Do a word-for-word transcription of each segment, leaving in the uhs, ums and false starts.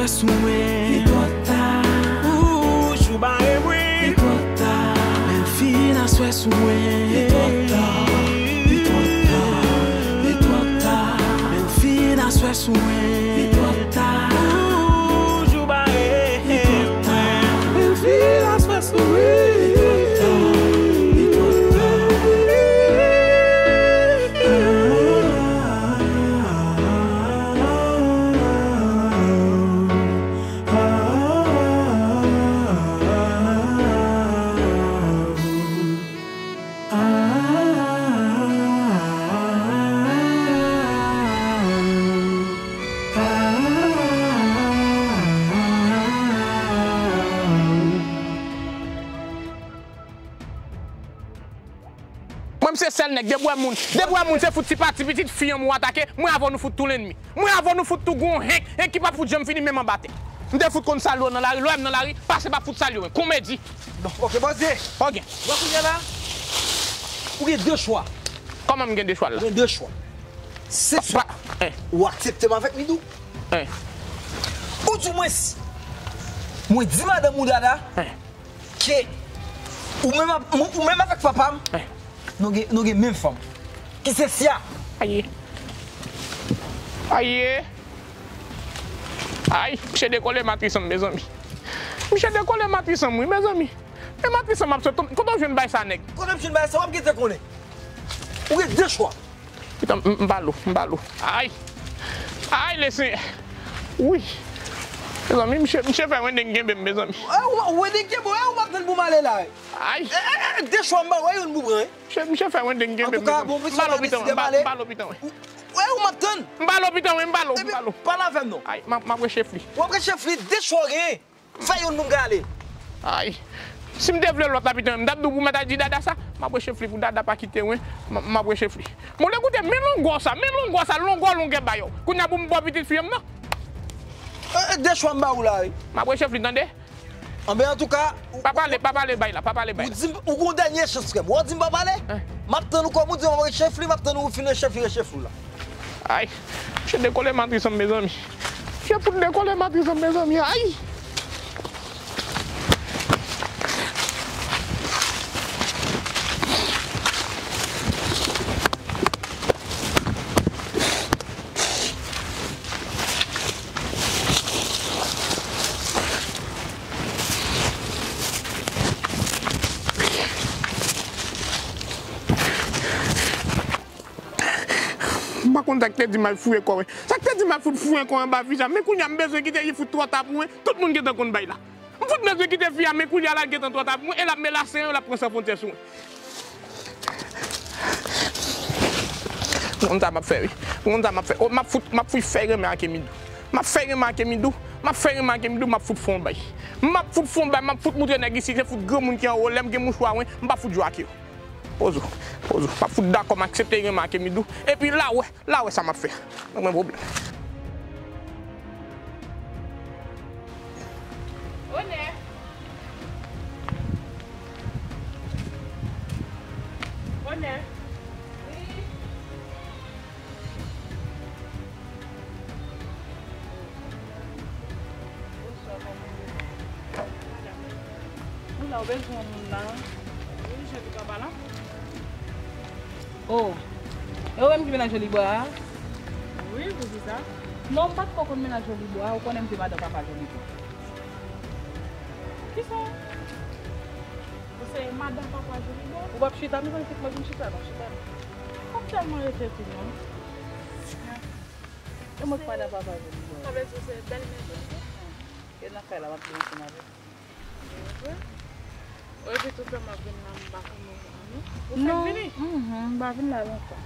Aswè sou mwen. Li twò ta. Ou jou bare mwen. Li twò ta. Bèl fi, aswè sou mwen. Li twò ta. Li twò ta. Li twò ta. Bèl fi, aswè sou mwen. Li twò ta. Ou jou bare mwen. Bèl fi, aswè sou mwen. Li twò ta. Li twò ta. Mwen, m se sèl nèg, depi w wè moun, depi w wè moun se fout ti pati pitit fi an m ou atake, mwen avè w nou fout tou lènmi. Mwen avè w nou fout tou gon henk, henk ki p ap fout janm fini menm anba tè. M te fout konn salye w nan lari, lè w wè m nan lari, pase p ap fout salye w, konmedi. Bon, ok, bòs de. Ok. Wè kounye a la, ou gen de chwa. Kòman m gen de chwa la? Ou gen de chwa. Se swa ou aksepte m avèk Midou, ou di mwens, mwen di madanm ou Dada, ke ou menm, ou menm avèk papa m, nou gen, nou gen menm fanm. Ki se Sya. Aye. Aye. Ay, misye dekole matris an m, mezanmi. Misye dekole matris an m, wi, mezanmi. Men matris an m ap sot. Kote w jwenn bay sa, nèg? Kote m jwenn bay sa? W ap gentan konnen. Ou gen de chwa. Pitan, m, m pa lou, m pa lou. Ay! Ay, Lesenyè! Wi! Mezanmi, misye, misye fè Wendeng kenbe m, mezanmi. E, ou, Wendeng kenbe w, e, ou p ap tann pou m ale la, e. Ay! E, e, e, de chwa m ba w, e, youn pou pran, e. Misye, misye fè Wendeng kenbe m, mezanmi. Antouka, bon, misye pa deside m ale. M pa lou, pitan, wi. Ou, e, ou m ap tann. M pa lou, pitan, wi, m pa lou, m pa lou. Pale avè m, non. Ay, m ap, m ap rechefli. W ap rechefli, de chwa w genyen. Fè youn pou m ka ale. Ay. Si m te vle lòt la, pitan, m t ap di w pou mèt al di Dada sa. M ap rechefli pou Dada pa kite mwen. M, m ap rechefli. Bon, lè koute, men longò sa, men longò sa, longò longè ba yo. Kounye a pou m ba w pitit fi an m nan. E, e, de chwa m ba ou la, wi. M ap rechefli, tande? Anben, antouka, ou, pa pale, pa pale bay la, pa pale bay la. Ou di m, ou gon dènye chans, frè m. W ap di m pa pale? M ap tann ou kòm ou di m ap rechefli, m ap tann ou fin rechefli, rechefli w la. Ay, misye dekole matris an m, mezanmi. Misye fout dekole matris an m, mezanmi. Ay! M pa konn sa k te di m al foure kò w. Sa k te di m al fout foure kò w anba vij la. Men kounye a m bezwen kite li fout twò ta pou mwen. Tout moun gentan konn bay la. M fout bezwen kite fi a, men kounye a l al gentan twò ta pou mwen. E l ap melase yo, l ap pran san fwontyè sou mwen. M konn sa m ap fè, wi. M konn sa m ap fè. O, m ap fout, m ap fout fè renmen ak Emidou. M ap fè renmen ak Emidou. M ap fè renmen ak Emidou, m ap fout fè yon bay. M ap fout fè yon bay, m ap fout moutre nèg isi, se fout granmoun ki anwo, lè m gen mouchwa mwen, m p ap fout jwe ak yo. Poze w, poze w. M ap fout dakò, m aksepte renmen ak Emidou. Epi la w wè, la w wè sa m ap fè. Mwen gen pwoblèm. Onè. Onè. Wi. Bonswa, kòman w ye? Mwen la, ou bezwen yon moun la? Wi, Jolibwa pa la. Oh, e ou menm ki mennaj Jolibwa a? Wi, poukisa? Non, m pa t ko konn mennaj Jolibwa a, ou konnen m se madan papa Jolibwa. Kisa? Ou se madan papa Jolibwa? Ou p ap chita, mezanmi, kite mwen vin chita, non, chita non. M ap tèlman rete tou, non. E mwen k madan papa Jolibwa. Sa vle di ou se bèlmè Jolibwa? E nan kay la, m ap viv ansanm avè l. Vre? Ou epi tout tan m ap vin la, m pa konnen ou, non? Ou fèk vini? Non, mhm, m pa vin la lontan.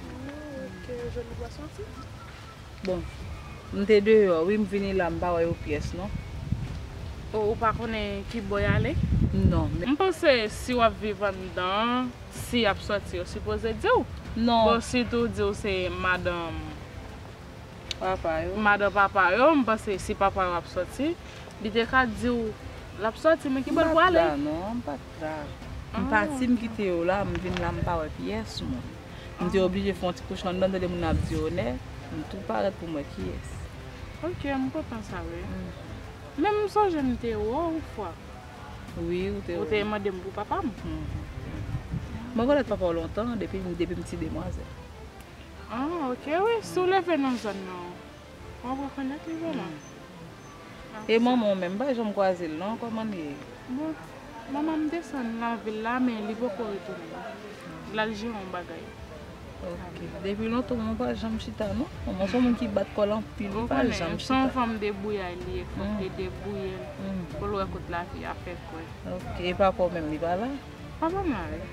Ah, ok, Jolibwa soti? Bon, m te deyò, wi, m vini la, m pa wè yo pyès, non. O, ou pa konnen ki bò y ale? Non, men. M panse si w ap viv anndan, si y ap sòti, yo sipoze di w. Non. Bon, sitou w di w se madanm papa yo. Madan papa yo, m panse si papa yo ap sòti, li te ka di w l ap sòti, men ki bò l prale. M pa t la, non, m pa t la. M pati, m kite yo la, m vin la, m pa wè pyès moun. M te oblije fè yon ti kouche anndan, tande moun ap di Onè, m tou parèt pou m wè kiyès. Ok, m kontan sa, wi. Men m sonje m te wè w yon fwa. Wi, ou te Ou te mande m pou papa m. Mwen konèt papa w lontan, depi, depi m ti demwazèl. Ah, ok, wi. Si w leve nan zòn nan, w ap rekonèt li vrèman. E manman w menm, m pa janm kwaze l non, kòman l ye? Bon, manman m desann nan vil la, men li poko retounen. L al jere yon bagay. Ok. Depi lontan, mwen pa janm chita non. Mwen se yon moun ki bat kò l anpil, Ou mwen pa konnen, janm se yon chita. Fanm debouyay li ye, fòk li debouye l pou l wè kote lavi a fè kwè. Ok, e papa w menm, li pa la? Papa m la, wi.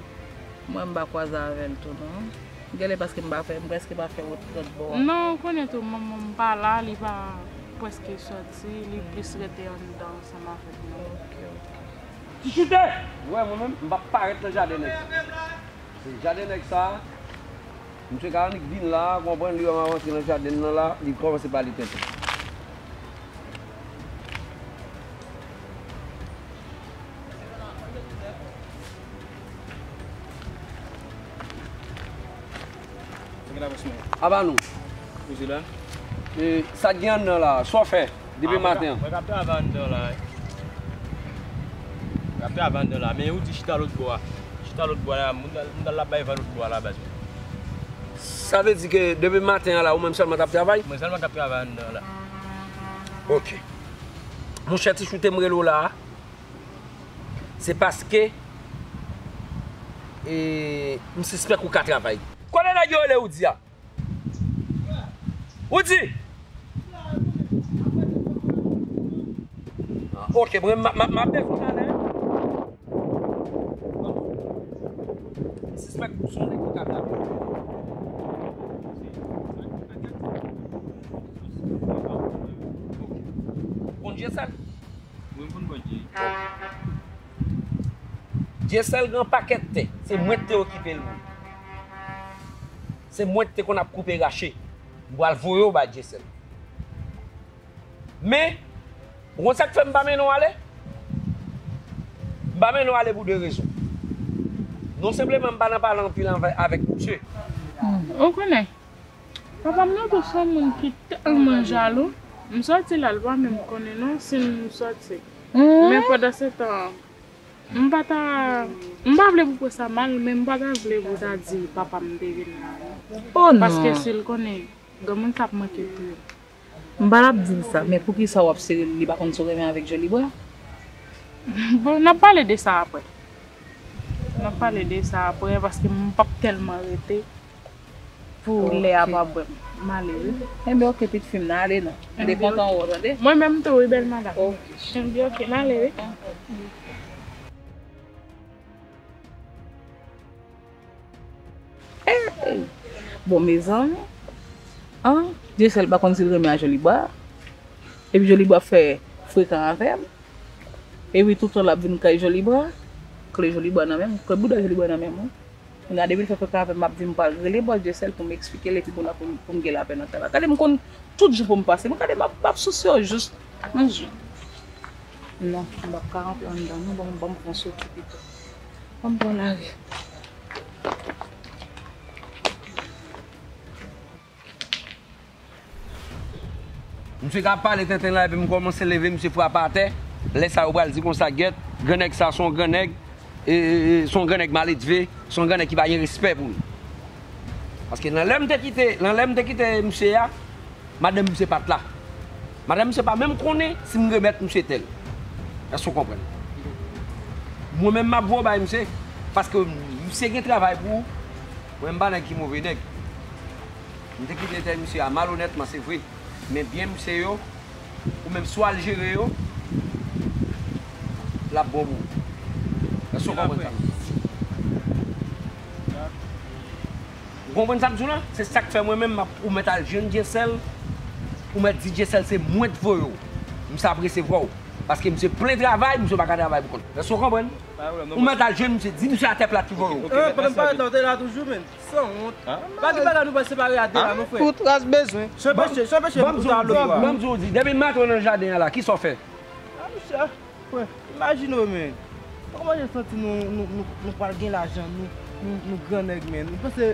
Mwen, m pa kwaze avè l tou non. Genlè paske m pa fè, m prèske pa fè wout lòt bò a. Non, ou konnen tou, manman m pa la, li pa prèske sòti, li plis rete anndan ansanm avèk nou. Ok, ok. Ki chite? Ou wè mwen menm, m p ap parèt nan jaden nèg sa. Se jaden nèg sa, misye ka annik vin la, konprann, li wè m ap antre nan jaden nan la, li kòmanse pale tenten. Aba nou. Ou se la? E, sa k gen anndan la, sa w fè depi maten an? Mwen k ap travay anndan la, wi. Mwen k ap travay anndan la, men ou di chita lòt bò a. Chita lòt bò a la, moun, moun la bay van lòt bò a la baz. Sa vle di ke depi maten an la, ou menm sèlman k ap travay? Mwen sèlman k ap travay anndan la. Ok. Monchè, ti choute m rele w la a. Se paske, e, m sispèk ou ka travay. Kote nèg yo rele ou di a? Ou di? Ah, ok, mwen, m, m, m ap bezwen talè. M sispèk ou se yon nèg ki ka travay. Ok. Ou konn Dyesèl? Wi, m konn bò Dye. Dyesèl gen yon pakèt tè. Se mwen ki te okipe l, mwen. Se mwen ki te konn ap koupe rache. M pral voye w bay Dyesèl. Men, ou konn sa k fè m pa mennen w ale? M pa mennen w ale pou de rezon. Non senpleman, m pa nan pale anpil anvè, avèk misye. Ou konnen, papa m nan tou se yon moun ki tèlman jalou. M sòti la, l pa menm konnen non si m sòti. Men pandan se tan, m pa ta, m pa vle pou pran sa mal, men m pa ta vle pou ta di papa m te vin la non. Oh non. Paske si l konnen, granmoun sa ap manke tou. M pa t ap di l sa, men poukisa w ap sere l, li pa konn si w renmen avèk Jolibra? Bon, n ap pale de sa apre. N ap pale de sa apre, paske m p ap tèlman rete pou lè a pa bwè m. M ale, wi. Enben, ok, pitit fi m, n ale non. M te kontan wè w, tande? Mwen menm tou, wi, bèl madanm. Ok. Enben, ok, n ale, wi. Ey! Bon, mezanmi, an, Dyesèl pa konn si l renmen a Jolibra. Epi Jolibra fè frekan avè m. Epi toutan l ap vin kay Jolibra, kle Jolibra nan men m, kle bouda Jolibra nan men m, wi. Kounye a, depi l fè frekan avè m, m ap di m pral rele bòs Dyesèl pou m eksplike l epi pou n, pou m, pou m gen lapè nan travay. Gade, m konn tout jan pou m pase. M gade, m ap, m ap souse yo jis yon jou. Non, m p ap ka rantre anndan, non, ban m, ban m pran soti pito. Ban m pran lari. Misye ka pale tenten la, epi m kòmanse leve, misye frape atè. Lè sa yo pral di konsa, gèt, grannèg sa se yon grannèg, e, e, e, se yon grannèg maledve, se yon grannèg ki pa gen respè pou li. Paske nan lè m te kite, nan lè m te kite misye a, madanm misye pa t la. Madanm misye pa menm konnen si m remèt misye tè l. Èske w konprann? Mwen menm m ap voye w bay misye, paske misye gen travay pou ou. Mwen m pa nèg ki move nèg. M te kite tè misye a malonètman, se vre. Men byen misye yo, ou menm si w al jere yo, l ap bon pou ou. Èske w konprann sa m di? Ou konprann sa m di w la? Se sa k fè mwen menm, m ap, ou mèt al jwenn Dyesèl, ou mèt di Dyesèl se mwen k voye w. Misye ap resevwa w. Paske misye plen travay, misye pa ka travay pou kont. Èske w konprann? Ou mèt al jwenn misye, di misye atè plat ki voye w. Eh, pandan m parèt la, w te la toujou, menn. Sanwont. Pa gen bagay nou pral separe a de la, non, frè. Pou tras bezwen. Se peche, se peche pou ta lòt bò a. Ban m di w, depi maten w nan jaden an la, kisa w fè? Ah, misye, frè, imajine w, menn. Kòman jan santi nou, nou, nou, nou pral gen lajan, nou, nou, nou gran nèg, menn. Nou panse,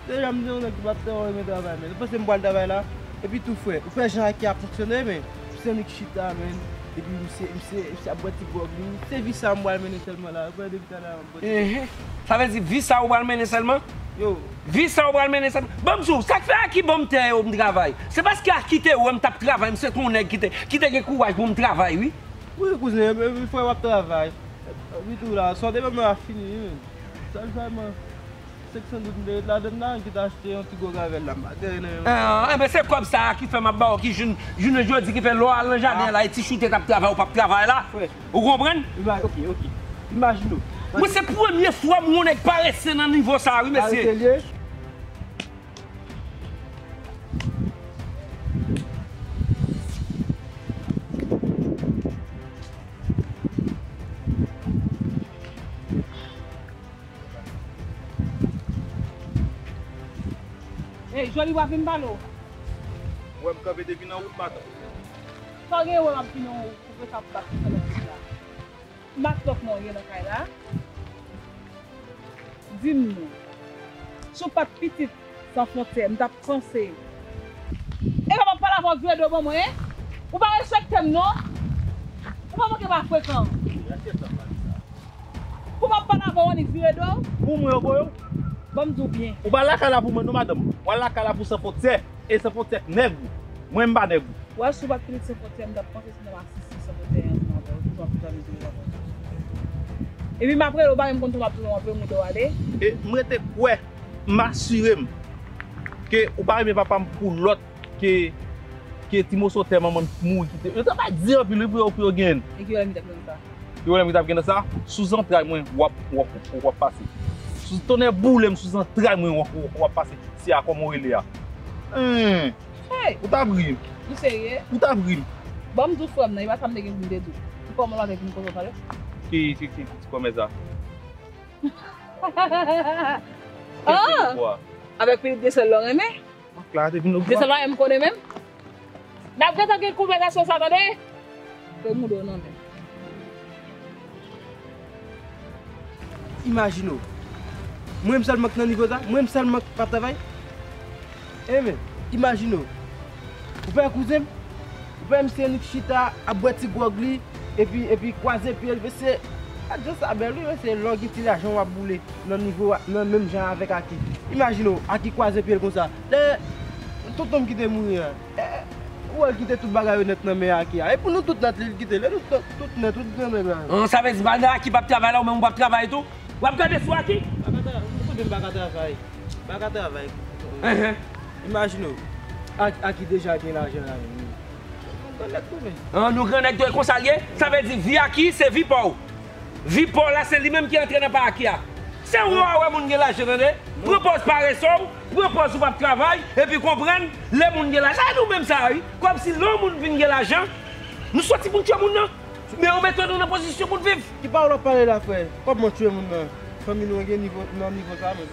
deja m se yon nèg ki pa t tèlman renmen travay, menn. Nou panse m pral travay la? Epi tou, frè, ou kwè jan Aki ap fonksyone, men, se misye ki chita, men, epi misye, misye, misye ap bwè ti gwòg li. Se vi sa m pral mennen sèlman la, ou kwè depi talè a m ap bwè ti gwòg. Enhen. Sa vle di vi sa ou pral mennen sèlman? Yo. Vi sa ou pral mennen sèlman? Ban m di w, sa k fè Aki ban m tè yo m travay? Se paske Aki te wè m t ap travay, m se t on nèg ki te, ki te gen kouraj pou m travay, wi. Wi, kouzen, epi frè w ap travay. Epi tou la, sa w te ban mwen a fini, wi, men. Sèl sèlman, senk san goud m te ret ladann la, ki te achte yon ti gwòg avè l la, m pa te renmen. Ah, enben, se kòb sa a ki fè m ap ba w, ki jounen, jounen jodi, ki fè lè w al nan jaden la, e ti choute k ap travay, ou p ap travay la. Frè. Ou konprann? Ima-, ok, ok. Imajine w. Mwen, se premye fwa m wè yon nèg parese nan nivo sa a, wi, mesye. Parese l ye? Ey, Joli, w ap vin pale w. Ou wè m kanpe depi nan wout, madanm. Sa w gen wè m ap vin nan wout, ou fè sa pou bat sou sèlèt la. M pa t wè kòman w ye nan kay la. Di m non. Si w pa t pitit San Fwontyè, m t ap panse. Epa m ap pale avè w vire do ban mwen, en? Ou pa respekte m non. Ou pa manke pa frekan. Pou m ap pale avè w annik vire do? Pou mwen yo voye w? Ban m di w byen. Ou pa lakay la pou mwen non, madanm. Ou al lakay la pou San Fwontyè. E San Fwontyè k nèg ou. Mwen m pa nèg ou. Ou wè, si w pa t pitit San Fwontyè, m t ap panse se nan masisi San Fwontyè ansanm avè w, toujou ap fè mize avè w. Epi m ap rele w, ou pa menm konn tou m ap tounen w anpe, m rele w ale. E m rete kwè, m asire m ke ou pa renmen papa m pou lòt ke, ke ti moso tè manman m mouri kite. Yo ta bay di anpil wi pou yo, pou yo genyen. E ki wè m ki t ap genyen sa? Ki wè m ki t ap genyen sa? Sou zantray mwen, w ap, w ap, w ap pase. Sou tonnè boule m, sou zantray mwen, w ap, w ap pase. Se a kòman w rele a. Hen. Hey! Ou t ap ri. Ou serye? Ou t ap ri. Ban m di w frè m nan, e pa sa m te gen pou m te di w. Ou kòman l avèk vin kote w pale? Ki, ki, ki, ki ti kòmè sa? Ah! Avèk pitit de sèl la w renmen? Kla te vin nan gwa. De sèl la w renmen konnen menm? N ap gentan gen konvèsasyon sa, tande? Te moude w nan men. Imajine w. Mwen menm sèlman k nan nivo sa? Mwen menm sèlman k pa travay? Enben, imajine w. Ou pa wè kouzen m? Ou pa wè misye annik chita ap bwè ti gwòg li, epi, epi kwaze pye l, mesye, adje sa bèl wi, mesye, lè w gen ti lajan w ap boule nan nivo, nan menm jan avèk Aki. Imajine w, Aki kwaze pye l konsa. Dayè, tonton m ki te mouri a, eh, ou wè l kite tout bagay yo nèt nan men Aki a. E pou nou tout nèt li, li kite. Lè nou tout, tout nèt, tout nèt la. An, sa vle di bagay Aki p ap travay la, ou menm ou p ap travay tou? W ap gade sou Aki? M pa ka tra-, m konnen m pa ka travay. M pa ka travay. Enhen. Imajine w. Aki, Aki deja gen lajan la menm. Nou grannèg tou men. An, nou grannèg tou, e konsa l ye? Sa vle di vi Aki se vi pa w. Vi pa w la, se li menm ki antre nan pa Aki a. Se ou a wè moun gen lajan, tande? Pran pòz parese w, pran pòz ou p ap travay, epi konprann lè moun gen lajan. Sa e nou menm sa a wi. Kòmsi lè yon moun vin gen lajan, nou soti pou n tchwe moun nan. Men yo mete nou nan pozisyon pou n viv. Ki pawòl w ap pale la, frè? Kòman tchwe moun nan? Fanmi nou gen nivo, nan nivo sa menm.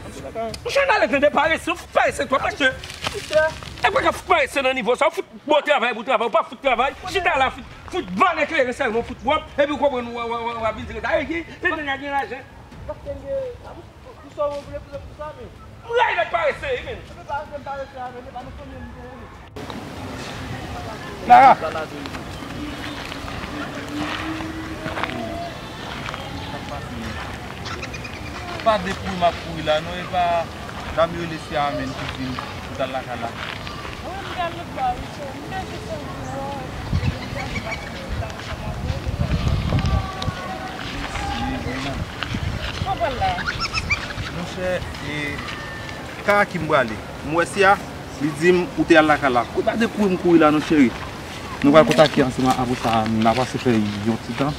Monchè, n ale tande parese, w fout parese twòp, monchè. Monchè. E pa ka fout parese nan nivo sa, w fout bon travay pou travay, w pa fout travay. Chita la, fout, fout vòlè kleren sèlman, w fout pwòp, epi w konprann w, w, w, w ap vin dire sa. E ki, tande nèg gen lajan. Paske m gen, a, pou, pou sa w vle, pou sa, men. M rayi nèg parese, wi, men. Epi pa, epi parese a, men, se pa nan fanmi m te rele. Clara! Pa de kouri m ap kouri la, non, e pa dam yo rele Siamen ki di m pou t al lakay la. Wi, m te al lòt bò, wi, so, m te jis anvi wè w, epi m te anvi pase yon ti tan ansanm avè w, epi m te anvi pase yon ti tan ansanm avè w. Mesi, mesi. Kòman w pral la? Monchè, e, Kay Aki m prale. M wè Sia, li di m ou te al lakay la. Kote a de kouri m kouri la non cheri. Nou pral kontakte ansanm apre sa, n a pase fè yon ti tan.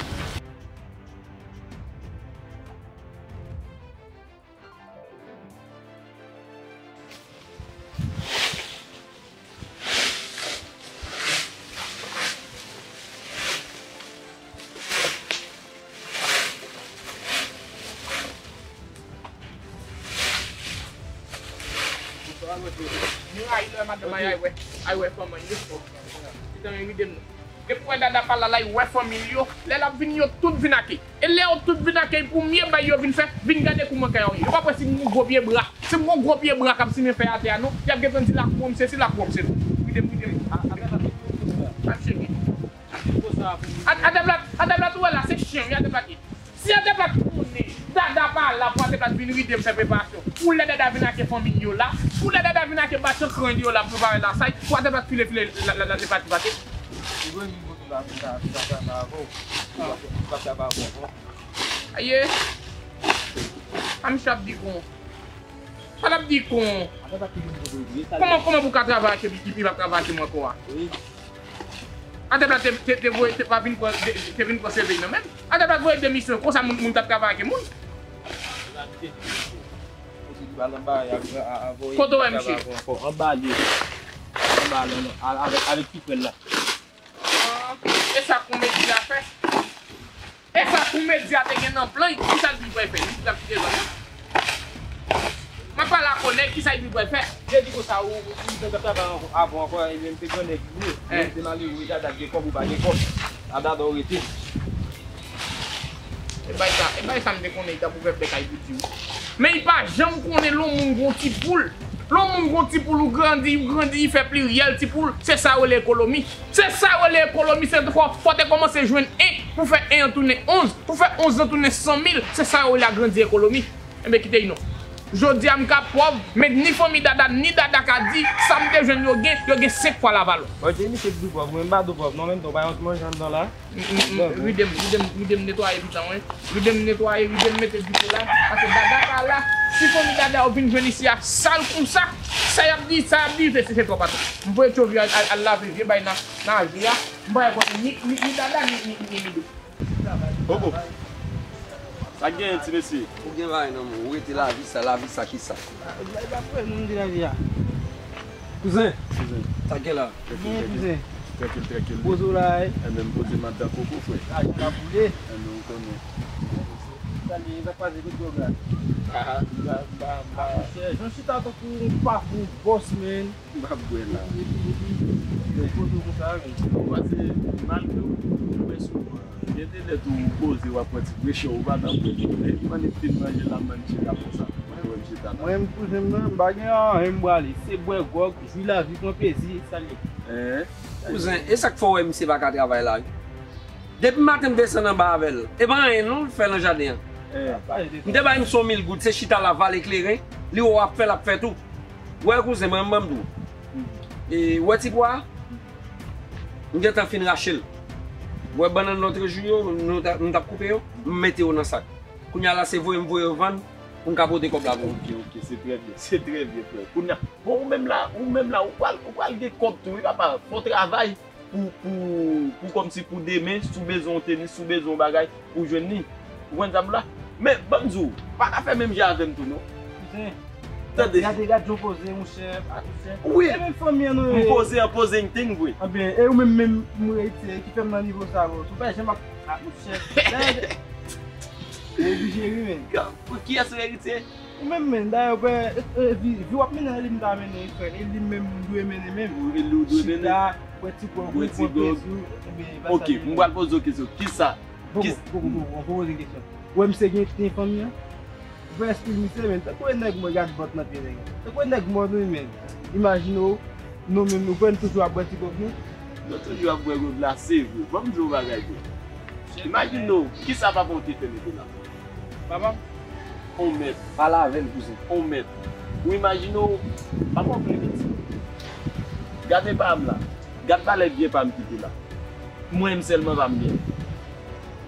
M rayi lè madanm ay, ay wè, ay wè fanm an, li fò. Li tanmen ride m non. Gen pou wè Dada pa la, l ay wè fanmi l yo. Lè l ap vini, yo tout vin ak li. E lè yo tout vin ak li, premye bagay yo vin fè, vin gade kouman kay yo ye. Yo p ap wè si m gon gwo pye bra. Si m gon gwo pye bra k ap simen fè atè a non, y ap gentan di lakou an m sesi, lakou an m sesi. Ride m, ride m. Al cheke. At-, Atèplat, Atèplat ou wè la, se chen wi Atèplat ye. Si Atèplat konnen Dada pa la pou Atèplat vin ride m fè preparasyon, pou lè Dada vin ake fanmi l yo la, pou lè Dada vin ake machann krenn yo la pou prepare lasay, pou Atèplat file file la, la, la, le pati pati. Ou dwe vin kote la pou sa, pou sa, sa, sa, avè w. Pou sa, sa, sa, avè w. Aye. Ann chap di kon. Sa l ap di kon. Kòman, kòman pou ka travay ake li, li p ap travay ake mwen ankò a? Atèplat te, te, te voye, te pa vin pran, te, te vin pran sèvèy nan men m. Atèplat voye demisyon, konsa moun, moun t ap travay ake moun. Kote w wè misye? Anba li. Anba la, avèk, avèk pi frè l la. Ah, e sa k yon medya fè? E sa k yon medya te gen nan plan, kisa l di l pral fè? Li t ap kite zòn nan? M ap pale ak yon nèg, kisa l di l pral fè? Li di konsa, ou, ou, ou t ap travay avan ankò, e menm se gran nèg li ye. Menm se malere, Dada gen kòb ou pa gen kòb. A Dada w rete. E bay sa, e bay sa m te konnen, li t ap ouvè bèk ay pou di wi. Men li pa janm konnen lè yon moun gon ti poul. Lè yon moun gon ti poul, ou grandi, ou grandi, li fè pliryèl ti poul. Se sa yo rele ekonomi. Se sa yo rele ekonomi, se fò, fò te kòmanse jwenn en pou fè en an tounen onz, pou fè onz lan tounen san mil. Se sa yo rele agrandi ekonomi. Enben, kite y non. Jodi a, m ka pòv, men ni fanmi Dada, ni Dada ka di, sa m te jwenn yo gen, yo gen senk fwa lavalò. Bon, Jimmy, se dou pòv, mwen m pa dou pòv, non, menm ton pa yon ti manje anndan la. M, m, m, ride m, ride m, ride m netwaye pita mwen. Ride m netwaye, ride m mete dife la. Paske Dada pa la. Si fanmi Dada yo vin jwenn isi a sal konsa, sa y ap di, sa y ap di, se, se, se twòp atò. M voye tchovi al, al, al lave vye bay nan, nan aje a. M pa konnen ni, ni, ni Dada, ni, ni, ni, ni Dou. Oh, oh. Sa k genyen, ti mesye? Ou gen bagay nan men w, ou rete lavi sa, lavi sa ki sa? Kouzen, kouzen. Sa k gen la? Trankil, trankil. Trankil, trankil. Poze w la, eh. Enben, m poze m anndan koko, frè. Lajan ka boule. Enben, ou konnen. Salye, sa k pase, kote dwòg la? Ah, m pa, m pa, m pa. Monchè, jan chita tankou yon pafou bòs, man. M p ap bwè la. Epi, epi, epi, epi, poze w konsa, men. Ou pa se malgre w, ou wè souvan. Gen de lè tou ou poze, w ap pran ti presyon, ou pa t ap bwè tou. Epi m annik fin manje la, m annik chita konsa. Mwen wè m chita la. Mwen menm, kouzen m nan, m pa gen anyen m prale. Se bwè gwòg, jwi lavi, pran plezi, salye. Hein? Kouzen, e sa k fè w wè misye pa ka travay la, wi? Depi maten m desann anba avè l. E pa anyen non l fè nan jaden an. Eh. M te bay misye yon mil goud, se chita la vale kleren, li wè w ap fè, l ap fè tou. Wè kouzen, mwen, mwen m di w. E, wè ti pwa a? M gentan fin rache l. Wè bannann lòt jou yo, nou ta, m t ap koupe yo, m mete yo nan sak. Kounye a la, se voye m voye yo vann pou m ka pote kòb la pou ou. Ok, ok, se trè byen, se trè byen, frè. Kounye a, bon, ou menm la, ou menm la, ou pral, ou pral gen kòb tou, wi, papa. Fò w travay pou, pou, pou kòmsi pou demen, si w bezwen yon tenis, si w bezwen yon bagay, ou jwenn li. Ou konprann sa m la? Men, ban m di w, pa ka fè menm jan avè m tou, non. Kouzen, tande. Gade, gade jan w poze, monchè, pa monchè. Wi. E menm fanmi an nou ye. M poze an poze anything vre. Anben, e ou menm, menm, m reyitire, ki fè m nan nivo sa, bro. Si w pa janm ap, ah, monchè. Dayè, ou oblije ri, men. Pou kiyès ou reyitire? Ou menm, men, dayè, bro, e, e, vi, vi w ap mennen an, e li m ta mennen, frè. E li menm, m dwe mennen menm. Ou, e li w dwe mennen. Chita, bwè ti gwòg, bwè ti gwòg. Enben, e pa sa. Ok, m pral poze w kesyon. Kisa? Poko, poko, poko, poko poze kesyon. Ou wè misye gen, gen fanmi an? Ou fè espri misye, men. Tankou e nèg mò, gad bòt nan pye nèg la. Tankou e nèg mò nou, men. Imajine w, nou menm, nou kwè n toujou ap bwè ti gwòg nou? Nou toujou ap bwè gwòg la, se vre. Ban m di w yon bagay vre. Imajine w, kisa papa w te fè mete la? Papa m? On mèt. Pale avè l, kouzen. On mèt. Ou imajine w, papa w pi piti. Gade pa m la. Gad valè byen pa m kite la. Mwen menm sèlman pa m gen.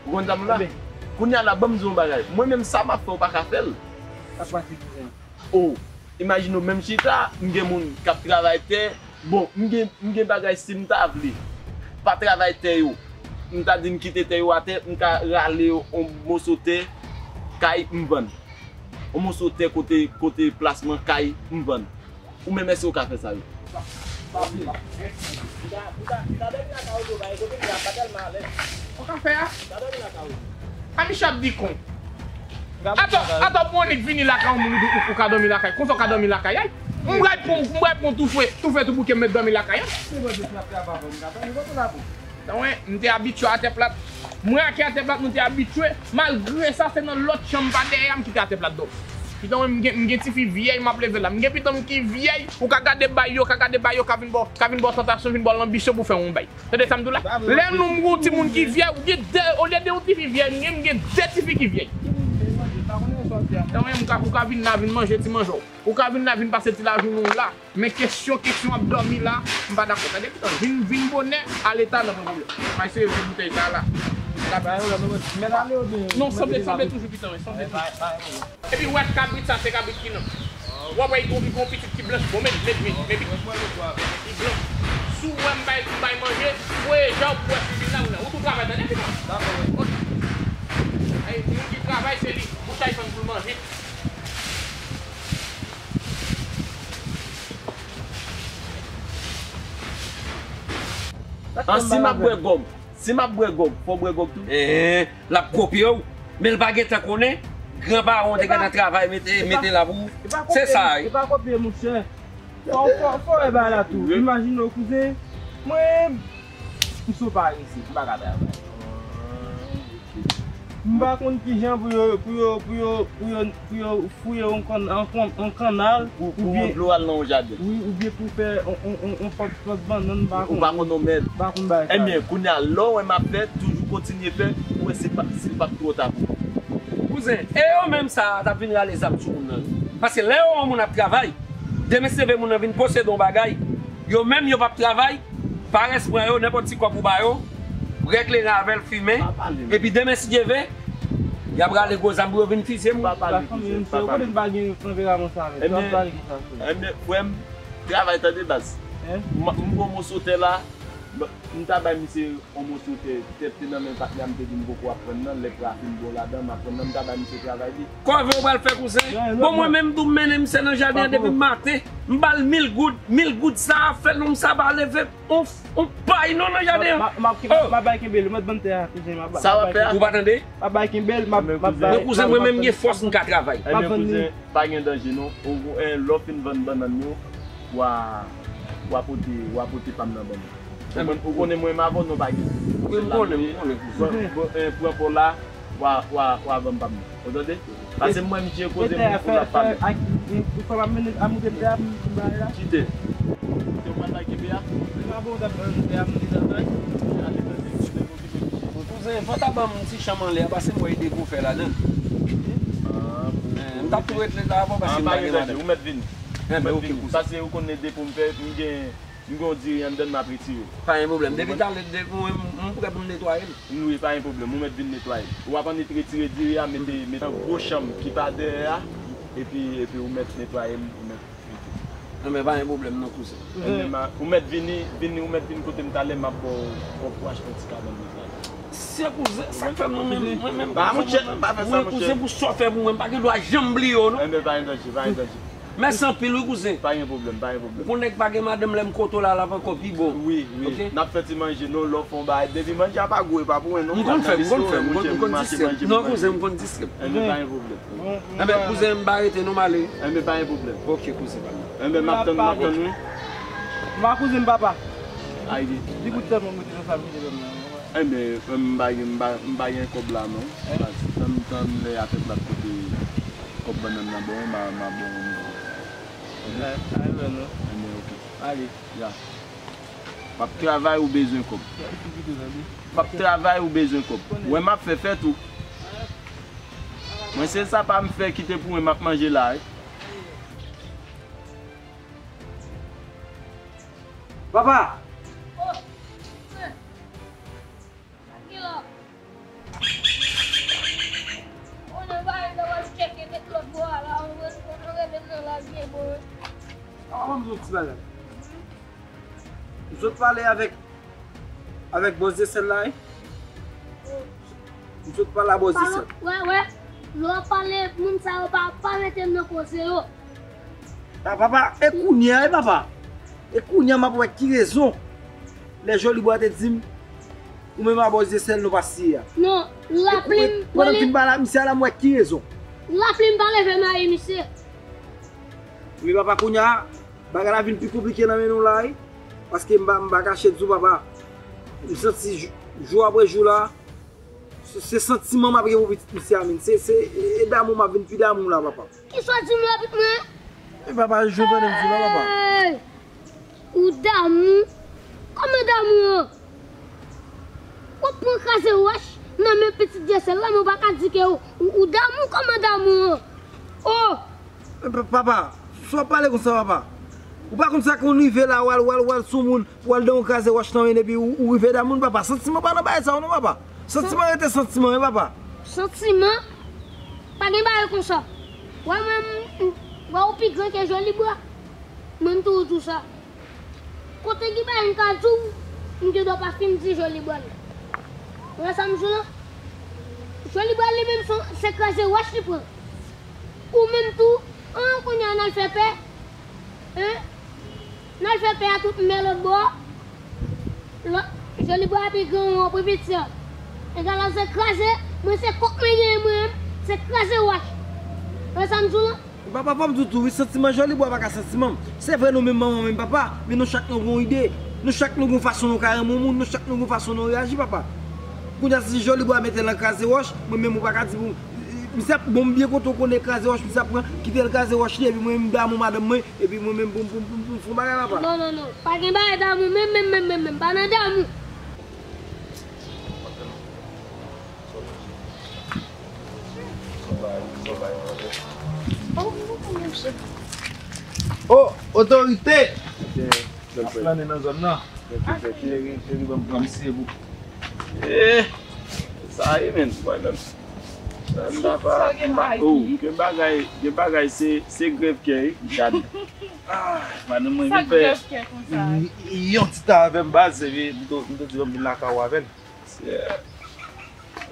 Ou konn sa m la? Kounye a la, ban m di w yon bagay. Mwen menm, sa m ap fè, w pa ka fè l. Sa k pase, kouzen? O, imajine w, menm chita, m gen moun k ap travay tè. Bon, m gen, m gen bagay, si m ta vle pa travay tè yo, m ta di n kite tè yo atè, m ka rale yon moso tè kay, m vann. Yon moso tè kote, kote plas mwen kay, m vann. Ou menm, èske w ka fè sa yo? Ou ka fè a? A, misye ap di kon. Atò, atò, pou annik vini lakay yon moun, ou, ou, ou ka dòmi lakay. Konsa w ka dòmi lakay, ay. M pral pran, m pral pran toufe, toufe tou bouke m met dòmi lakay, an. Anwen, m te abitye a Atèplat. Mwen ak Atèplat, nou te abitye. Malgre sa, se nan lòt chanm pa dèyè a m kite Atèplat dòmi. Pitan mwen, m gen, m gen tifi vyèy, m ap leve la. M gen pitan m ki vyèy, ou ka gade bay yo, ka gade bay yo, ka vin ba w, ka vin ba w tantasyon, vin ba w lanbisyon pou fè yon bay. Tande sa m di w la? Lè nou gen yon timoun ki vyèy, ou gen de, olye de yon tifi vyèy, m gen, m gen de tifi ki vyèy. Tanmen, ou ka, ou ka vin la, vin manje ti manje w. Ou ka vin la, vin pase ti lajounen w la. Men kesyon, kesyon ap dòmi la, m pa dakò. Tande, pitan, vin, vin bonè, ale talè, pa pwoblèm. May se vye boutèy sa la. N ap... Men ale yo byen. Non, sanble, sanble toujou, pitan, sanble toujou. Epi w wè kabrit sa, se kabrit ki nan. W ap wè li gon, li gon pitit ki blanch, bon, men, men, men, men pitit ki blanch. Si w wè m bay, m bay manje, voye jan pou w wè si vin la ou la. Ou tou travay, tande, pitan. Dakò, wi. Ay, moun ki travay, se li. Boutèy fann pou l manje. An, si m ap bwè gòg, si m ap bwè gòg, fò w bwè gòg tou. Enhen, l ap kopye w, men l pa gentan konnen gran pawon te gentan travay mete, mete la pou ou. Se sa, wi. E pa kopye, monchè. Fò, fò, fò wè bagay la tou. Imajine w, kouzen, mwen, m sou parese, m pa ka travay. M pa konn kijan pou yo, pou yo, pou yo, pou yo, pou yo fouye yon kann-, yon kann-, yon kannal, pou, pou oubyen dlo al nan yon jaden. Wi, oubyen pou fè yon, yon, yon, yon pòt, pòt bannann, m pa konnen. Ou pa konn yon mèd. M pa konn bagay sa yo. Ebyen, kounye a, lè w wè m ap fè, toujou kontinye fè, pou wè si pa, si l p ap twò ta pou ou. Kouzen, e yo menm sa a t ap vin rale zam sou moun nan. Paske lè yo wè yon moun ap travay, demen se leve moun nan vin posede yon bagay, yo menm yo p ap travay, parès pran yo, nenpòt ti kòb ou ba yo, rèk leran avè l, fimen, epi demen si Dye ve, y ap rale gwo zam pou yo vin fizye moun. Pa pale, kouzen, pa pale. Ou konnen m pa gen tanperaman sa menm. Ebyen, frè m, travay tande baz. M, m gon moso tè la, m, m ta bay misye yon moso tè, tè te nan men patnè m, te di m poko ap pran nan, lè pra fin bon ladan, m ap pran nan, m ta bay misye travay li. Kòve ou pral fè kouzen? Bon, mwen menm tou m mennen misye nan jaden an depi maten, m ba l mil goud, mil goud sa a fè nonm sa pa leve on, on pay non nan jaden an. M ap, m ap, m ap bay kenbe l, mèt ban m tè a, kouzen, m ap bay. Sa w ap fè a? Ou pa tande? M ap bay kenbe l, m ap, m ap bay. Men kouzen, mwen menm gen fòs, m ka travay. M ap vann li. Pa gen danje non. Ou, eh, lè w fin vann bannann yo, w a, w a pote, w a pote pa m nan ban mwen. Ou konn, ou konnen mwen menm avè w nou pa gen. Wi, m konnen, m konnen, kouzen. Pran, pran, eh, pran pa w la, w a, w a, w a ban m pa m nan. Ou tande? Pase m wè misye koze moun pou l ap pale. Kite. Kite w pral bay kenbe a? Kouzen, fò w ta ban m ti chanm anlè a, pase m wè e depo w fè ladan l. Ah, m t ap tou ret la avè w, pase m pa gen ladan. Ou mèt vini. Enben, ok, kouzen. Pase ou konnen depo m fè, m gen, m gen yon diri anndan l, m ap retire l. Pa gen pwoblèm. Depi talè, depi mwen, m prè pou m netwaye l. Wi, pa gen pwoblèm. Ou mèt vin netwaye l. Ou ap annik retire diri a, mete, mete nan gwo chanm ki pa dèyè a, epi, epi ou mèt netwaye l, ou mèt Enben, pa gen pwoblèm non, kouzen. Enben, ma, ou mèt vini, vini, ou mèt vin kote m talè, m ap ba w kòb pou w achte yon ti kabann netwaye. Se kouzen, sa k fè mwen menm, mwen menm, pa, monchè, pa fè sa, monchè. Kouzen, pou sa w fè pou mwen, m pa gen dwa janm bliye w, non. Enben, pa gen danje, pa gen danje. Mèsi anpil, wi, kouzen. Pa gen pwoblèm, pa gen pwoblèm. Ou konnen k pa gen madanm lè m kote w la, l ap ankò pi bon. Wi, wi. Ok? N ap fè ti manje, non, lè w fè yon bagay. Depi manje a pa gou, e pa pou mwen, non. M konn fè, m konn fè, m konn, m konn distrè m. Non, kouzen, m konn distrè m. Enben, pa gen pwoblèm. Enben, kouzen, m pa rete non, m ale. Enben, pa gen pwoblèm. Ok, kouzen pa m. Enben, m ap tann, m ap tann, wi. M pa kouzen m papa. Ay, di. Di kout sèlman mete nan sa vide menm nan. Enben, m pa gen, m pa, m pa gen kòb la, non. Tann, tann lè a fèt la kote kòb bannann nan bon, m a, m a bon. Ay, ay, non. Enben, ok. Ale. Ya. M ap travay ou bezwen kòb. M ap travay ou bezwen kòb. Wè m ap fè fèt ou. Mwen se sa pa m fè kite pou mwen m ap manje la, wi. Papa! Sa ki la? Konnen bagay la pral tcheke nèt lòt bò a la, ou rele, ou rele nan la byen bon. Papa, ban m di w ti bagay. M sot pale avèk, avèk bòs de sèl la, wi. M sot pale a bòs de sèl. Wè, wè. Lè w ap pale moun sa yo, pa, pa mete m nan koze yo. A, papa, e kounye a, e papa. E kounye a, m ap wè ki rezon. Lè Jolibwa te di m, ou menm a bòs de sèl nou pa siye a. Non, lapli m, pandan m fin pale a misye a la, m wè ki rezon. Lapli m pa leve mayi misye. Wi, papa, kounye a, bagay la vin pi konplike nan men nou la, wi. Paske m pa, m pa kache di w, papa. M santi jou, jou apre jou la, Se, se santiman m ap gen pou pitit misye a, menm. Se, se, e, e damou m ap vin pi damou la, papa. Kisa w di m la, pitit mwen? E papa, jan w tande m di w la, papa. Hey! Ou damou? Kòman damou an? W ap pran kraze wòch nan men pitit Dyesèl la, men w pa ka di ke ou, ou, ou damou, kòman damou an? Oh! E, pa-, papa, sa w ap pale konsa, papa? Ou pa konn sa konn rive la, w al, w al, w al sou moun, w al dan yon kraze wòch nan men, epi ou, ou rive damou, papa. Santiman pa nan bagay sa yo non, papa. Santiman rete santiman, wi, papa. Santiman? Pa gen bagay konsa. Wè mwen, m, m, wè ou pi gran ke Jolibwa. Mwen, m toujou di w sa. Kote ki bagay m ka di w, m gen dwa pa fin di Jolibwa. Ou wè sa m di w la? Jolibwa li menm se, se kraze wòch li pran. Ou menm tou, an, kounye a n al fè pè. Hein? N al fè pè a tout mè lòt bò. Lòt, Jolibwa pi gran ou an pi piti an. Egal a se kraze, mwen se kòk mwen genyen mwen menm, se kraze wòch. Ou wè sa m di w la? Papa, fò m di w tou, wi, santiman Jolibwa pa ka santiman m. Se vre nou menm manman, menm papa, men nou chak nou gon ide. Nou chak nou gon fason nou ka renmen yon moun, nou chak nou gon fason nou reyaji, papa. Kounye a, si Jolibwa mete l nan kraze wòch, mwen menm ou pa ka di pou m. Misye ap, bon, m byen kontan w konnen kraze wòch, misye ap pran, kite l kraze wòch li, epi mwen menm m damou madanm mwen, epi mwen menm pou m, pou m, pou m, pou m fè yon bagay, papa. Non, non, non, pa gen bagay damou, menm, menm, menm, menm, menm, pa nan damou. Oh, otorite! Ap plannen nan zòn nan. Cheri, cheri, ban m pran misye pou. Eh, sa ye, men, pwoblèm. Sa gen bagay, gen bagay, se, se grèv kè, wi. Gad. Ah, madanm mwen vin fè yon ti tan avè m, baz, epi m te, m te di, ban m vin lakay ou avè l.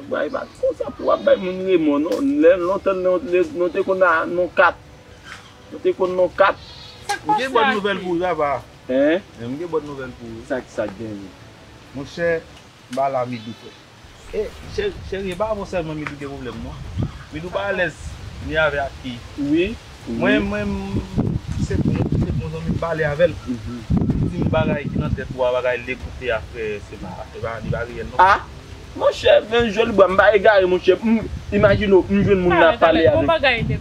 Bay pa konsa pou w ap bay moun remò, non. Lè lontan, nou, nou te konn a, non kat. Nou te konn non kat. M gen bòn nouvèl pou ou, papa. Hein? Men m gen bòn nouvèl pou ou. Sa, sa k gen, wi? Monchè, m pale a Midou, frè. E, chè-, cheri, e pa avè w sèlman Midou gen pwoblèm, non. Midou pa alèz ni avè Aki. Wi. Mwen, mwen, m, se bon, se bon zanmi m pale avè l. Li di m bagay ki nan tèt ou a, bagay Legoute a, frè, se pa, se pa, li pa reyèl, non. Ah! Monchè, men Jolibwa, m pa egare, monchè. M, imajine w, m jwenn moun nan ap pale avèk.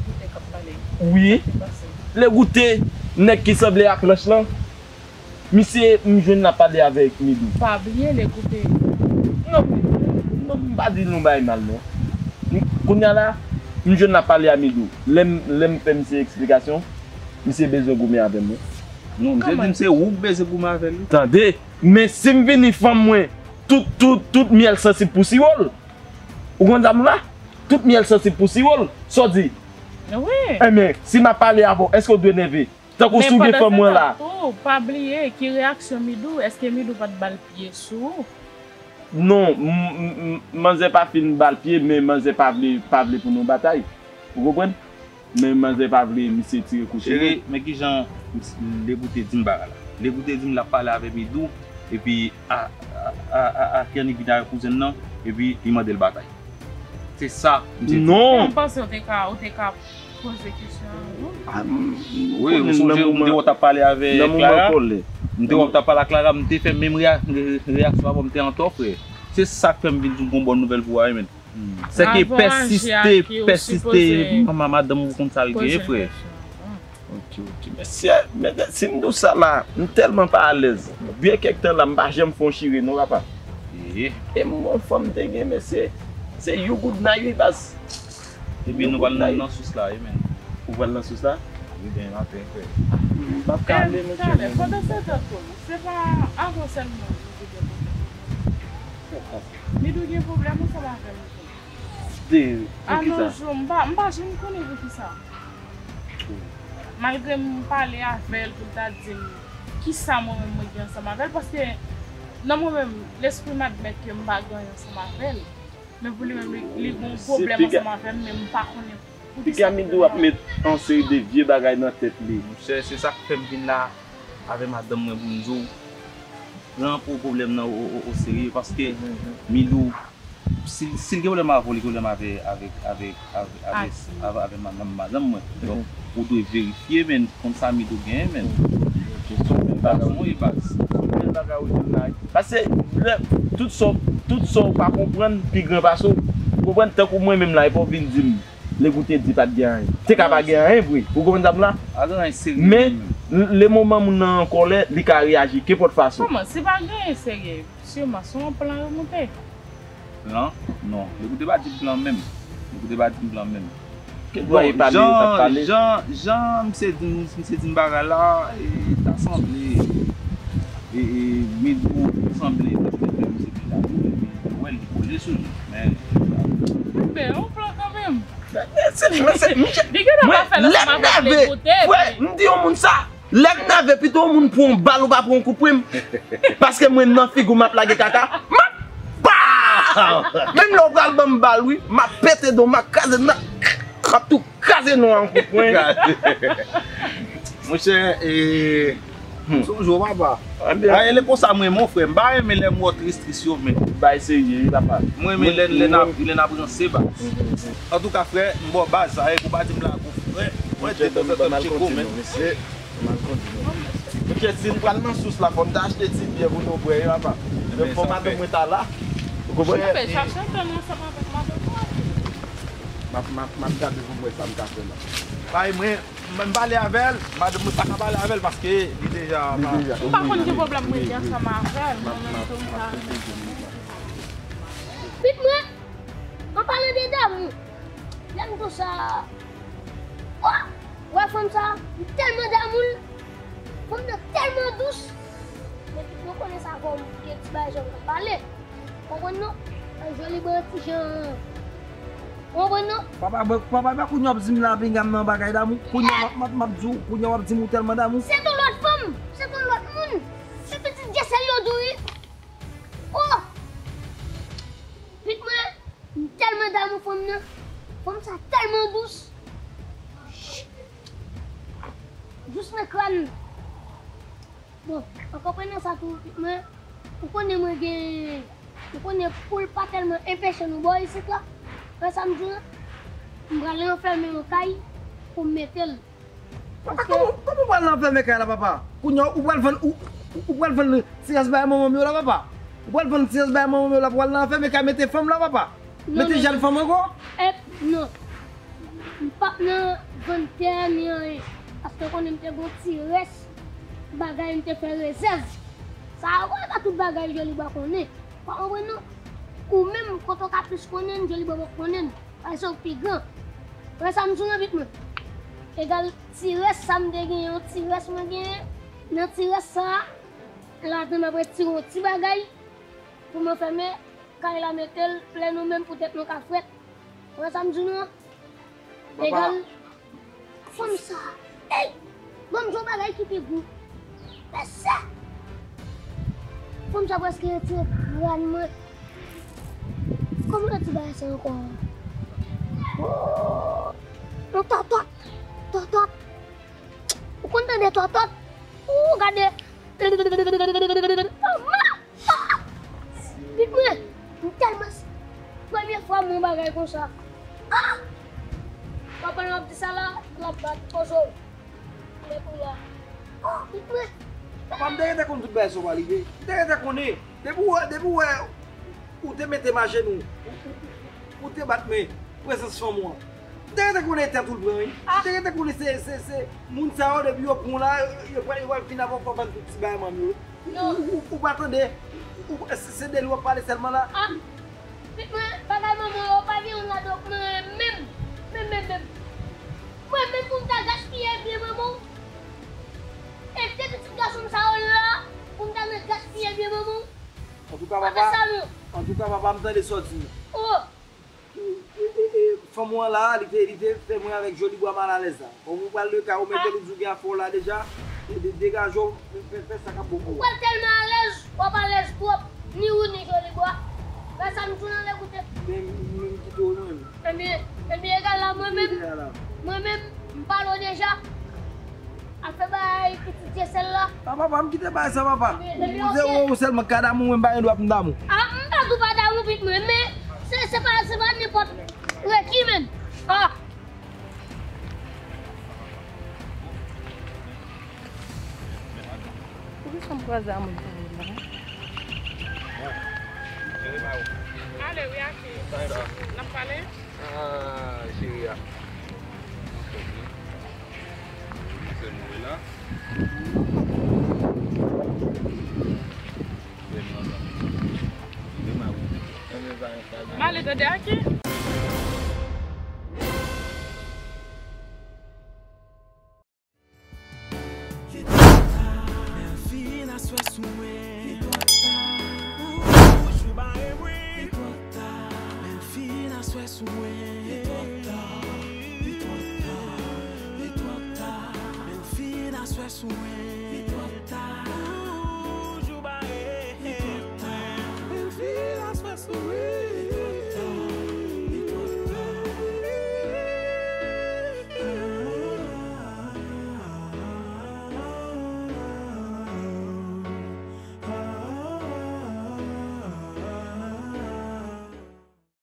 Wi. Legoute, nèg ki sanble ak Lanch lan. Misye, m jwenn l ap pale avèk Midou. Pa bliye Legoute. Non, non, m pa di l yon bagay mal, non. M, kounye a la, m jwenn l ap pale a Midou. Lè m, lè m fè misye eksplikasyon, misye bezwen goumen avè m, wi. Non, misye di m se ou k bezwen goumen avè l, wi. Tande, men si m vini fanm mwen, tout, tout, tout myèl sansib pou siwo l. Ou konn sa m la? Tout myèl sansib pou siwo l. Sa w di? Wi. Enben, si m ap pale avè w, èske w dwe nève? Tankou si w gen fanm mwen la. Men pandan se tan tou, pa bliye ki reyaksyon Midou, èske Midou pa t ba l pye sou ou? Non, m, m, m, manzè pa fin ba l pye, men manzè pa vle, pa vle pou nou batay. Ou konprann? Men manzè pa vle misye tire kote. Cheri, men kijan Legoute di m bagay la. Legoute di m l ap pale avè Midou, epi a, a, a, a, a, Kenny vin avè kouzen l nan, epi li mande l batay. Se sa misye di. Non. M panse w te ka, w te ka poze kesyon an, non? Ah, m, wi, ou sonje m te wè w t ap pale avè Clara? M te wè w t ap pale ak Clara, m te fè menm reya-, re-, reyaksyon avè w, m te an tò, frè. Se sa k fè m vin di w gon bòn nouvèl pou ou a, wi, men. Sèke pèsiste, pèsiste, manman madanm ou konn sa l gen, frè. Ok, ok. Mesye, mesye, si m di w sa la, m tèlman pa alèz. Byen kèk tan la, m pa janm fè yon chire non, papa. E m gon fanm te gen, mesye. Se you good night, wi, baz. Epi nou pral nan, nan sous la, wi, men. Ou pral nan sous la? Wi, demen maten, frè. M p ap ka ale, mesye. Talè, pandan se tan tou, se pa avè w sèlman Midou gen pwoblèm. Midou gen pwoblèm ansanm avè m tou. De, poukisa? A non, m pa, m pa janm konnen poukisa. Malgre m pale avè l pou l ta di m kisa mwen menm mwen gen ansanm avè l, paske nan mwen menm, lespri m admèt ke m pa gen anyen ansanm avè l. Men pou li menm, li, li gen yon pwoblèm ansanm avè m, men m pa konnen poukisa. Piga Midou ap met yon seri de vye bagay nan tèt li. Monchè, se sa k fè m vin la avè madanm mwen pou m di w, pran pwoblèm nan o, o, o serye, paske Midou, si, si l gen pwoblèm avè w, li gen pwoblèm avè, avè, avè, avè, avè, avè madanm, madanm mwen. Donk, ou dwe verifye, men, konn sa Midou genyen, men. Kesyon bèl bagay ou di la. Bèl bagay ou di la. Paske, lè, tout sa, tout sa w pa konprann, pi gran pase w. Ou konprann, tankou mwen menm la, epi w vin di m, Legoute di pa t gen anyen. Te ka pa gen anyen vre. Ou konprann sa m la? Pa gen anyen serye. Men, menm. L-, le moman moun nan an kòlè, li ka reyaji kenpòt fason. Kòman? Se pa gen anyen serye. Siman, se yon plan yo moute. Plan? Non. Legoute pa di plan menm. Legoute pa di plan menm. Ke dwa e pale, yo t ap pale. Jan, jan misye di, misye di m bagay la, e, ta sanble, e, e, men ou sanble, misye deja di, men ou wè, li kole sou li. Men, men, yon plan kanmenm. Men, men, se, men, se, misye, li gentan pa fè l ansanm avèk Legoute, frè, m di yon moun sa, lè m nève, pito yon moun pran yon bal ou pa pran yon kout pwen. Paske mwen nan figi w m ap lage kaka. M ap pa! Menm lè w pral ban m bal, wi, m ap pete do, m ap kraze, m ap, m ap tou kraze non an kout pwen. Monchè, e, hmm. Sonje w, papa. Anben. Ay, lè konsa, mwen, mon frè, m pa renmen lè m wè w tris, tris yo, men. Bay serye, wi, papa. Mwen, men lè, lè n ap, lè n ap ranse, baz. Antouka, frè, m ba w baz, sa, e, pou pa di m la, frè, mwen, de tan zan tan m tcheke w, men. Mesye, m al kondi nou. Monchè, si n pral nan sous la, fò n ta achte ti byè pou nou bwè, wi, papa. Fò madanm mwen ta la. Ou konprann? Monchè, chache tan ansanm avèk madanm ou. M ap, m ap, m ap gade pou m wè sa m ka fè la. Bay mwen, m, m pale avè l, madanm mwen pa ka pale avè l paske li deja. Li deja. M pa konn ki pwoblèm mwen gen ansanm avè l, mwen menm tou m pa. Pit mwen, an palan de damou, lè m di w sa, oh, wè fanm sa, m tèlman damou l, fanm nan tèlman dous, men pit mwen konnen sa fò m gen ti bagay jan m pale. Konprann non? Joli bò ti jan. Konprann non? Papa, papa, papa, kounye w ap di m la, pinga m nan bagay damou. Kounye w ap, m ap, m ap di w, kounye w ap di m ou tèlman damou. Se yon lòt fanm, se yon lòt moun. Se pitit Dyesèl yo di w wi. Oh! Pit mwen, m tèlman damou fanm nan. Fanm sa tèlman dous. Dous nan kràn. Bon, an konprenan sa tou, mwen, ou konnen mwen gen, ou konnen poul pa tèlman enpeche nou bò isit la. Wè sa m di w lan? M prale anfèmen yon kay pou m mete l. Papa, kòman, kòman w pral nan anfèmen kay la, papa? Kounye a, ou pral vann, ou, ou pral vann ti rès bagay manman m yo la, papa? Ou pral vann ti rès bagay manman m yo la, pou w al nan anfèmen kay mete fanm la, papa? Mete jèn fanm ankò? Eh, non. M p ap nan vann tè ni anyen. Paske w konnen m te gon ti rès bagay m te fè rezèv. Sa a, wè, pa tout bagay Jolibwa konnen. Pa konprann non. Ou menm, kote w ka plis konnen n, Jolibwa poko konnen n. Paske w pi gran. Wè sa m di w nan pit mwen. Egal ti rès sa m te genyen, yon ti rès mwen genyen. Nan ti rès sa a, ladan m ap retire yon ti bagay pou mwen fèmen kay la mete l plè nou menm pou tèt nou ka frèt. Wè sa m di nou an? Egal. Fanm sa. Ey! Ban m di w bagay ki pi gou. Mesye! Fanm sa prèske retire kràn mwen. Kòman yo di bagay sa ankò? Oh! Yon tòtòt! Tòtòt! Ou konn tande tòtòt? Ou gade! Pit mwen, m tèlman s-, premye fwa m wè yon bagay konsa. Ah! Papa m ap di sa la, l ap bat kozo. Lè pou la. Ah, pit mwen. Papa, m te gentan konn tout bagay sa w pral rive. M te gentan konnen. Depi w wè, depi w wè, ou te mete m ajenou. Ou, ou, ou, ou te bat men. Prezans fanm ou an. M te gentan konnen e tèt ou l pran, wi. M te gentan konnen se, se, se moun sa yo, depi yo pran w la, yo, yo pral, yo pral fin avè w, fò w vann tout ti bagay manman yo. Ou, ou, ou, ou pa tande, ou, se, se de li w ap pale sèlman la. Ah, pit mwen, bagay manman yo, pa gen youn ladan w k mwen renmen menm, menm, menm, menm. Mwen menm pou m ta gaspiye byen manman w. E de pitit gason m sa yo la, pou m ta nan gaspiye byen manman w. Antouka, papa, antouka, papa, m tande sa w di. Oh! E, e, e, fanm ou an la, li te, li te fè mwen avèk Jolibwa malalèz la. Bon, ou pral nan kay ou, mete l, ou di w gen afè w la deja. E de-, degaje w, fè, fè sa k ap bon pou ou. Ou pral tèlman alèz, w ap alèz twòp, ni ou ni Jolibwa. Wè sa m di w lan, Legoute. Men, men m kite w mwen menm. Ebyen, ebyen, egal la, mwen menm, mwen menm, m pale w deja. Afè bay pitit Dyesèl la. A, papa, m kite bay sa, papa. Ebyen, ebyen, se ou, ou sèlman k ka damou, mwen m pa gen dwa pou m damou. A, m pa di w pa damou pit mwen, men se, se pa, se pa nenpòt reki, menn. A. Poukisa m kwaze a moun sa yo la? Ale wi, Aki. N ap pale? Ah, cheri a. Se mwen la. M ale tande Aki. Li twò ta, men l fin aswè sou mwen. Li twò ta, ou, ou jou bare mwen. Li twò ta, men l fin aswè sou mwen. Li twò ta, li twò ta, li twò ta, men l fin aswè sou mwen.